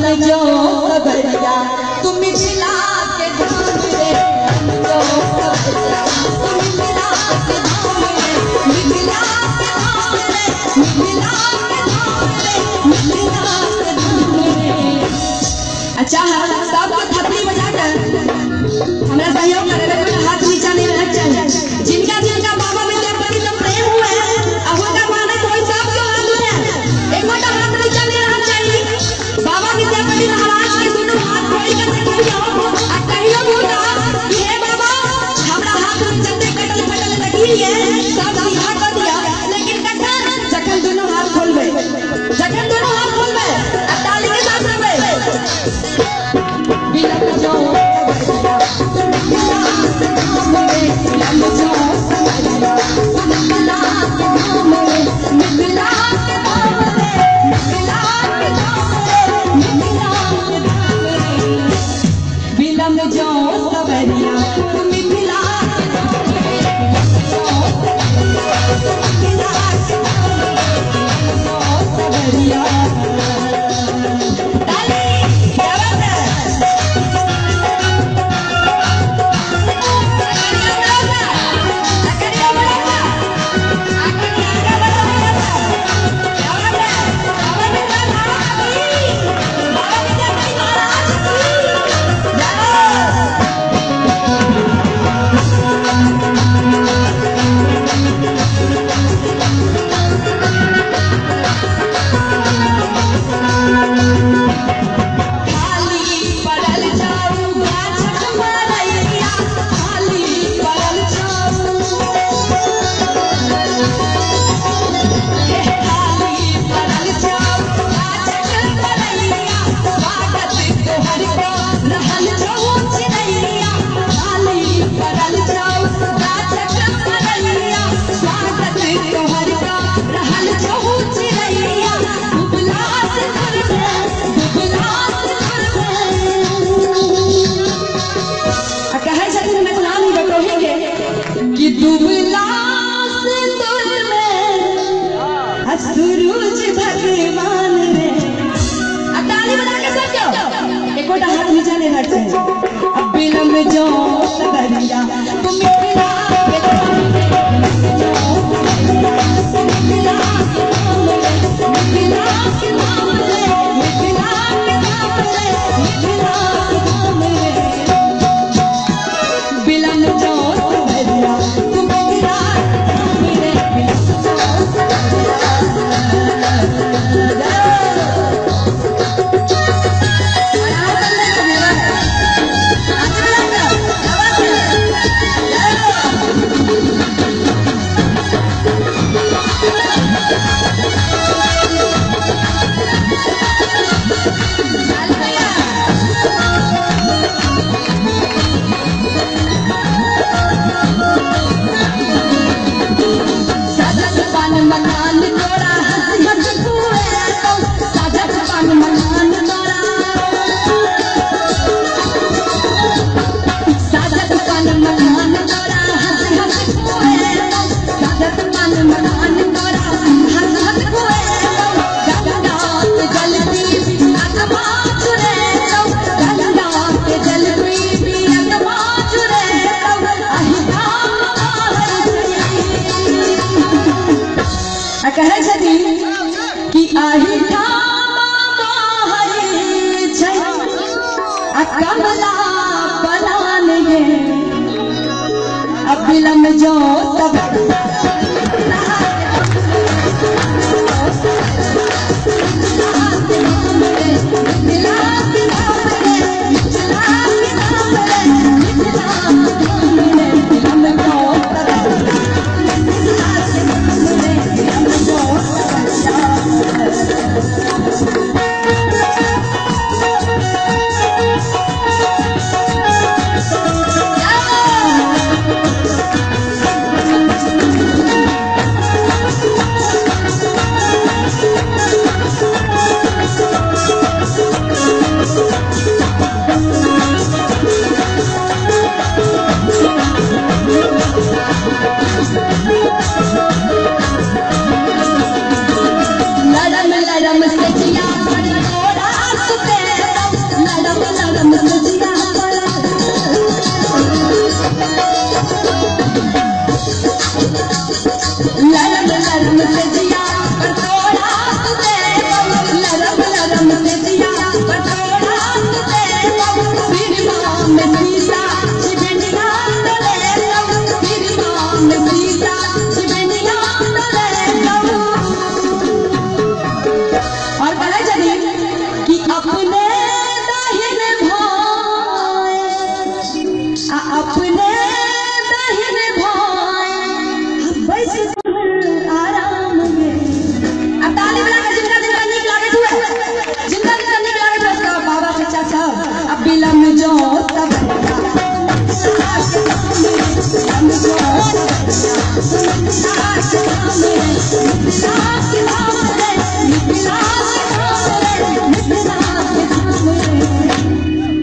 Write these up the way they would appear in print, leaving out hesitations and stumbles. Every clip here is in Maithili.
जो सबरिया तू मिथिला के धाम रे, जो सबरिया तू मिथिला के धाम रे, मिथिला के धाम रे, मिथिला के धाम रे, मिथिला के धाम रे। अच्छा सबके थपड़ी बजा कर हमरा सहयोग करे, कोई हाथ नीचा नहीं रहना चाहिए। जिनका जिनका बाबा विद्यापति से प्रेम हुए हुनका मानत होई सबके हाथ उठे, एक गोटा हाथ नीचा नहीं रहना चाहिए। बाबा विद्यापति महाराज के दोनों हाथ खोल कर देखियो आ कहियो हुनका कि हे बाबा हमरा हाथ में जते कटल फटल लगी है सब सीधा कर दिया, लेकिन कखन जखन दोनों हाथ खोलबे, जखन दोनों हाथ खोलबे आ ताली के साथ रहबे। बिलम जो बिलम जो सबरिया तू मिथिला सबरिया। ताली क्या बात है। सूरज भगवान रे, ताली बजा के सब क्यों एकोटा हाथ नीचा नहीं हट जाए। अब बिलम जो सबरिया तू मिथिला के धाम रे, मिथिला के धाम रे, मिथिला के धाम रे, मिथिला के धाम रे, मिथिला के धाम रे। बिलम जो सबरिया तू मिथिला के धाम रे, बिलम जो सबरिया। कहै छथिन कि आही ठाम बाहर छै आ कमला पलान गे, अब बिलम जो सब Yeah! नरम से जिया पर तोड़ा दे, नरम नरम से जिया पर तोड़ा दे, फिर माँ में सीता शिवनिया ले, फिर माँ में सीता शिवनिया ले। और कहे जदी कि अपने दाहिने भाई, अपने दाहिने भाई बैस आराम में। अब ताली बजा के जिनका जिनका नीक लागैत हुए, जिनका जिनका नीक लागैत हुए सब बाबा चाचा सब अब बिलम जो सब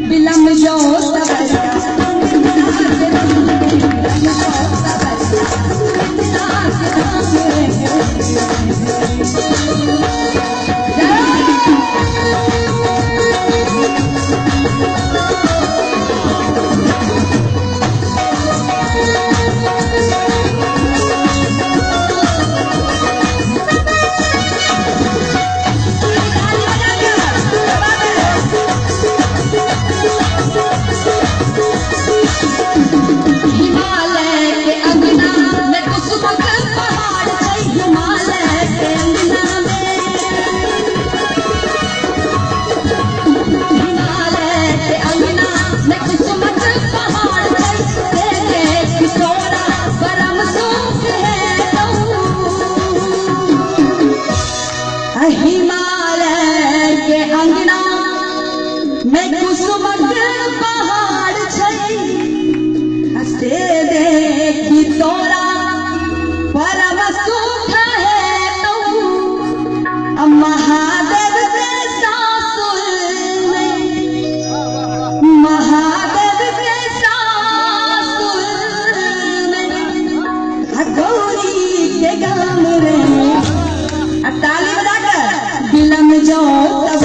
बिलम जो सब हिमालय के अंगना में कुसुमक पहाड़ छै, हिमालय के अंगना में, हिमालय के अंगना में कुसुमक पहाड़ छै, देख तोरा परम सुख है। हिमालय के अंगना में कुसुमक पहाड़ छै, से देखी तोरा परम सुख है। तो महादेव के सासुर में, महादेव के सासुर में गौरी के गाम रे। ताली बजा कर बिलम जो तब